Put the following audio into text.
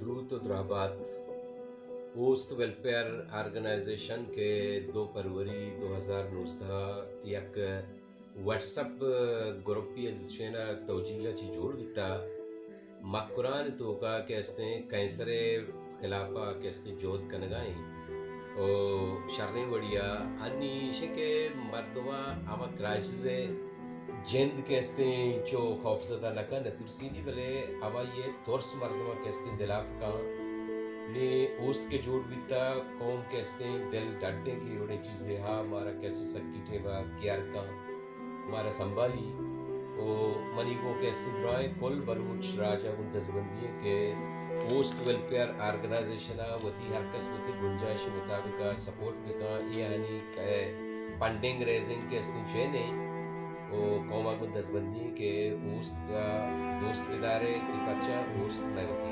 دروت و درہبات۔ اوست ویلفیئر آرگنائزیشن کہ دو پروری دو ہزار نوزدہ یک واٹس اپ گروپی از شینا توجیل چی جوڑ بیتا، مکران توکا کہ استیں کینسر خلافا کہ استیں جہد کنگائیں۔ او شریں وڑیا انی شکہ مردماں ہما کرائسس جند کہ استیں چو خوفزدہ نہ کن، نہ ترسینی، بلے ہمائی ترس مردماں کہ استیں دلاپ کن۔ نی اوست کہ جوڑ بیتا، قوم کہ استیں دل ڈڈیں کہ وڑیں چیزے ہا مارا کہ استیں سکی ٹیما کیئر کن، مارا سنبھالی۔ او منی گوں کہ استیں درائیں کل بلوچ راجا گوں دزبندی ایں کہ اوست ویلفیئر آرگنائزیشن ء وتی ہر کس وتی گنجائش مطابق سپورٹ بکن، اے آنی کہ فنڈنگ ریزنگ کہ استیں شے نہیں۔ او قوما گوں دزبندی ایں کہ اوست ء دوست بدارے کہ پرچا اوست مئے وتی